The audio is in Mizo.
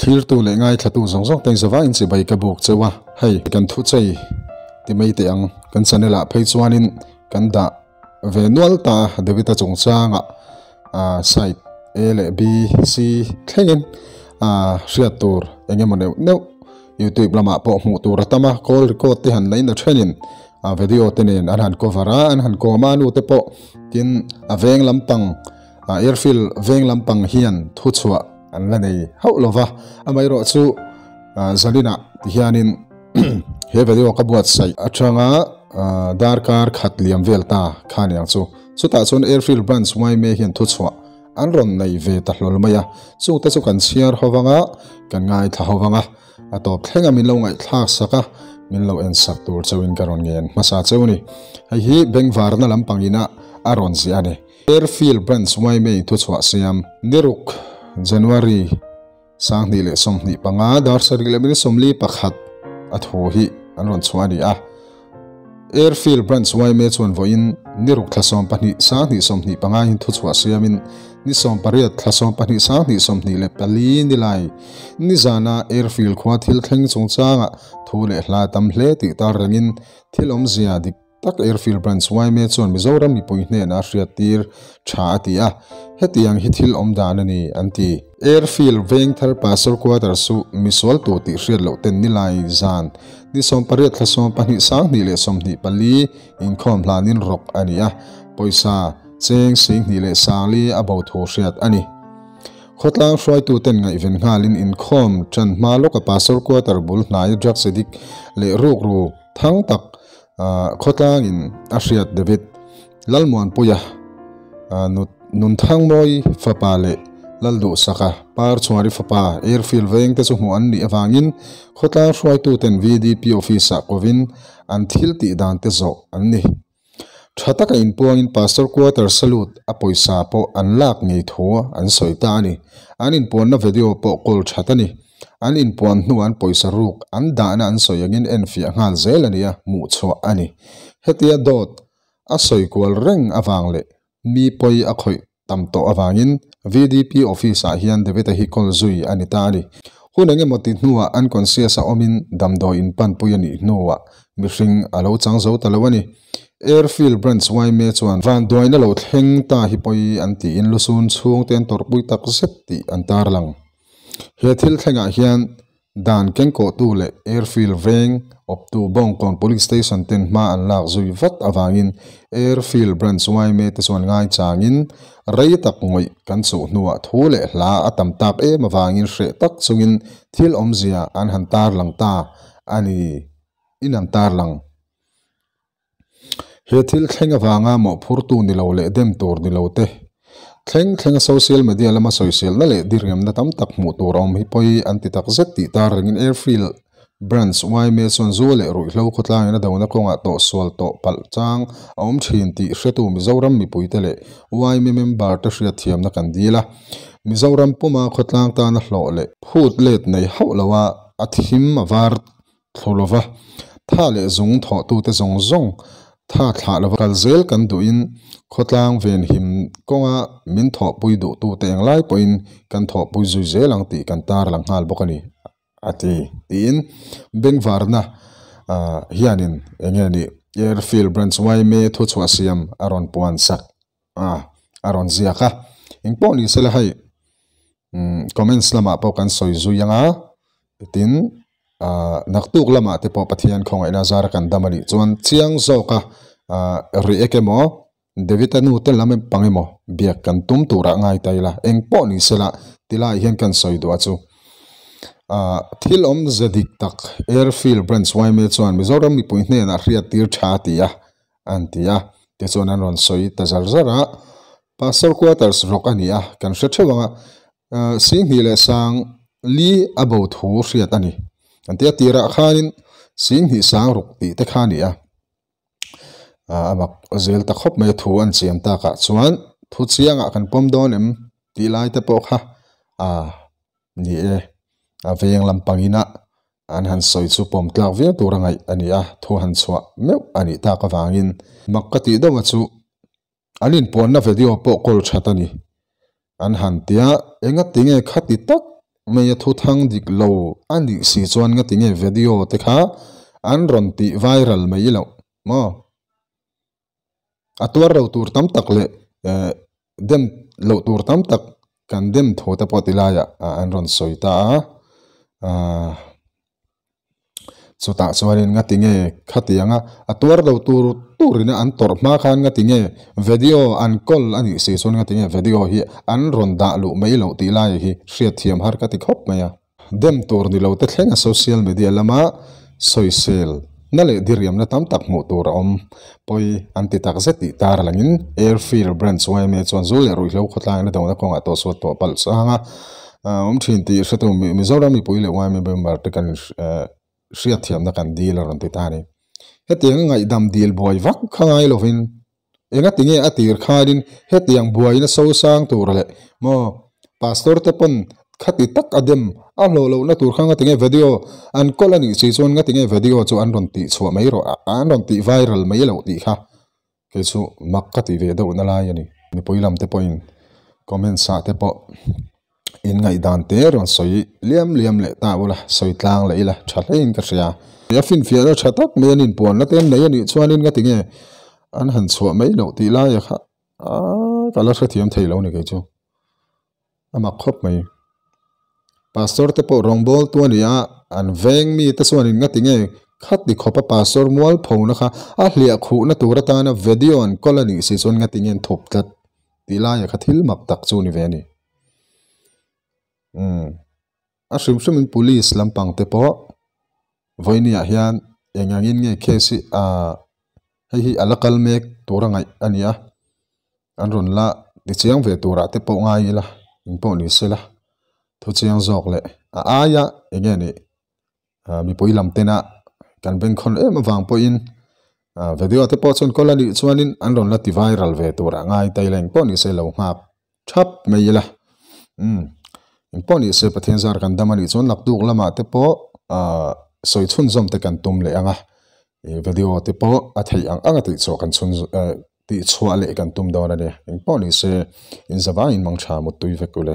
Thlirtu leh ngaithlatu zawng zawng te zova in chibai ka buk cheu a, hei kan thu chei ti mai teh ang kan channel ah phei chuanin kan dah ve nual ta a David-a chungchangah ah side A leh B, C thlengin ah hriat tur eng emaw neuh neuh youtube lamah pawh hmuh tur a tam a, call record te han la in a thenin ah video te nen an han cover a, an han kawm a nu te pawh tin a veng lampang Airfield veng lampang hian thuchhuah an la nei hauh lo va, amaherawh chu Zalina ti hianin he video ka buatsaih atanga darkar khat liam vel ta kha niang chu. Chutah chuan Airfield Branch yma hian thuchhuah an rawn nei ve ta hlawl mai a, chungte chu kan chhiar ho vanga kan ngaithla ho vanga a tawp thlenga min lo ngaihthlak sak a, min lo en sak tur chauhin ka rawn ngen hmasa cheu ni. Hei hi bengvarna lampangina a rawn ziah a ni. Airfield Branch yma thuchhuah siam niruk January 2025 dar 7:41 a thu hi an rawn chhuah a ni a. Airfield Branch yma chuan vawiin niruk thla 12 2025 in thuchhuah siamin ni 18 thla 12 2024 nilai nizana Airfield khua thil thleng chungchanga thu leh hla tam hle tih tar rengin thil awmzia dik Tak Airfield Branch yma chuan Mizoram mipui hnenah a hriattir tha a ti a, hetiang hi thil awm dan a ni, an ti. Airfield Vengthar Pastor Quarters chu misual tu tih hriat loh ten nilai zan ni 18 thla 12 2024 inkhawm hlanin rawk a ni a, pawisa cheng 10,000 leh 4,000 a bo thu hriat a ni. Khawtlang hruaituten ngaihven nghalin inkhawm tan hma lawka Pastor Quarter bul hnai drugs addict leh rukru thang tak Khawtlangin a hriat David Lalmuanpuia Nunthangmawi fapa leh Lalduhsaka Parchhuari fapa Airfield veng te chu hmuh an nih avangin khawtlang hruaituten VDP office-ah kovin an thil tih dan te zawh an ni. Tha taka inpuangin Pastor Quarter Salute a pawisa pawh an lak ngei thu an sawi ta a ni. An inpuanna video pawh kawl that a ni. An inpuan hnu an pawisa ruk an dahna an sawi angin enfiah nghal zel a nia hmuh chhuah a ni. Hetia dawt a sawi kual reng avang leh mi pawi a khawih tam tawh avangin VDP office ah hian David-a hi call zui a ni ta a ni. Hun eng emaw ti hnuah unconscious a awmin damdawi inpanpui a nih hnuah mihring a lo chang zo ta lo a ni. Airfield Branch yma chuan vanduaina lo thleng ta hi pawi an tiin lusun chhungte an tawrhpui tak zet tih an tarlang. He thil thlengah hian dan kengkawhtu leh Airfield veng awptu Bawngkawn Police Station ten hma an lak zui vat avangin Airfield Branch yma te chuan ngaichangin rei tak ngawih kan chuh hnuah thu leh hla a tam tak em avangin hreh tak chungin thil awmzia an han tarlang ta a ni in an tarlang. He thil thleng avanga mawhphurtu ni lo leh dem tur ni lo te, thleng thlenga social media lama sawiselna leh diriamna tam tak hmuh tur a awm hi pawi an ti tak zet tih tar rengin Airfield Branch yma chuan zu leh ruihhlo khawtlangin a dona kawngah tawhsual tawh palh chang a awm thin tih hretu Mizoram mipuite leh yma member te hriatthiamna kan dil a. Mizoram puma khawtlang tana hlawh leh phut let nei hauh loa a thim a var Thlu lova, tha leh zung thawhtute zawng zawng tha thlah lova kal zel kan duhin khawtlang venhim kawnga min thawhpui duhtute englai pawhin kan thawhpui zui zel ang tih kan tarlang nghal bawk a ni, a ti. Tiin Bengvarna hianin eng nge nih Airfield Branch yma thuchhuah siam a rawn puan sak a, a rawn ziak a. Engpawh ni sela hei comments lamah pawh kan sawi zui ang a, tin naktuk lamah te pawh Pathian khawngaihna zara kan dam a nih chuan chiang zawka react emaw David-a nu te lam pang emaw biak kan tum turah ngai ta ila engpawh ni sela tilai hian kan sawi duh a chu. Thil awmze dik tak Airfield Branch yma chuan Mizoram mipui hnenah hriattir tha a ti a, an ti a, tichuan an rawn sawi ta zar zar a, Pastor quarters rawk a ni a, kan hre theuh ang a, 10,000 leh sang li a bo thu hriat a ni, an ti a, tirah khanin 10,000 sang ruk tih te kha a ni a, a mak zel ta khawp mai a thu an chian takah chuan thu chiangah kan pawm dawn em tih lai te pawh kha a ni e, a veng lampangina An han sawi chu pawm tlak viau tur a ngaih a ni a, thu han chhuah meuh a nih tak avangin mak ka tih deuh a chu an inpuanna video pawh kawl that a ni. An han tia, enga tinge khati tak mai a thu thang dik lo a nih si chuan nga tinge video te kha an rawn tih viral mai loh maw? A tuar lo tur tam tak leh dem loh tur tam tak kan dem tho te pawh ti laiah an rawn sawi ta a. Chutah chuanin nga tinge khatianga a tuar lo tur turin an tawrh hma khan nga tinge video an kawl a nih si chuan nga tinge video hi an rawn dah luh mai loh tih lai hi hriatthiam har ka ti khawp mai a. Dem tur ni lo te thlenga social media lama sawisel na leh diriamna tam tak hmuh tur a awm pawi an ti tak zet tih tar langin Airfield Branch yma chuan zu leh ruihhlo khawtlai na dona kawngah tawhsuat tawh palh changa awm thin tih hretu Mizoram mipui leh yma member te kan hriatthiamna kan dil a rawn ti ta a ni. Hetiang ngaihdam dil buai vak kha ngai lovin Engatinge a tir khanin hetiang buaina sosang tur leh maw pastor te pawn khati tak a dem a hlawh lohna tur kha ngatinge video an kawl a nih si chuan ngatinge video chu an rawn tih chhuah mai rawh an rawn tih viral mai loh tih kha kei chu mak ka ti ve deuh na lai a ni. Mipui lam te pawhin comments ah te pawh in ngaihdan te rawn sawi liam liam leh ta ula sawi tlang leh ila tha hlein ka hria. A finfiahna tha tak mai an inpuanna te an nei a nih chuanin nga tinge an han chhuah mai loh tih laia kha aaa ka la hrethiam thei lo ni kei chu a mak khawp mai. Pastor te pawh rawngbâwl tu a ni a, an veng mi te chuanin nga tinge khati khawpa pastor mualphona kha a hliah khuhna tur atana video an kawl a nih si chuan nga tinge an thup tlat tih laia kha thil mak tak chu ni ve a ni. Umm a hrim hrim in police lampang te pawh vawiini ah hian eng angin nge case hi ahh hei hi a la kal mek tur a ngaih a ni a an rawn la ti chiang ve tur ah te pawh ngai ila eng pawh ni sela thu chiang zawk leh a aia eng nge nih ah mipui lam tena kan bengkhawn em avang pawhin ah video te pawh chuan kawl a nih chuanin an rawn la ti viral ve tur ah ngai ta ila eng pawh ni se lo nghak thap mai ila umm eng pawh ni se Pathian zar kan dam a nih chuan naktuk lamah te pawh ah sawi chhunzawm te kan tum leh ang a ih video te pawh a theih ang ang a tihchhuah kan chhun eh tihchhuah leh kan tum dawn a ni eng pawh ni se inzavangin mangtha muttui vek ule.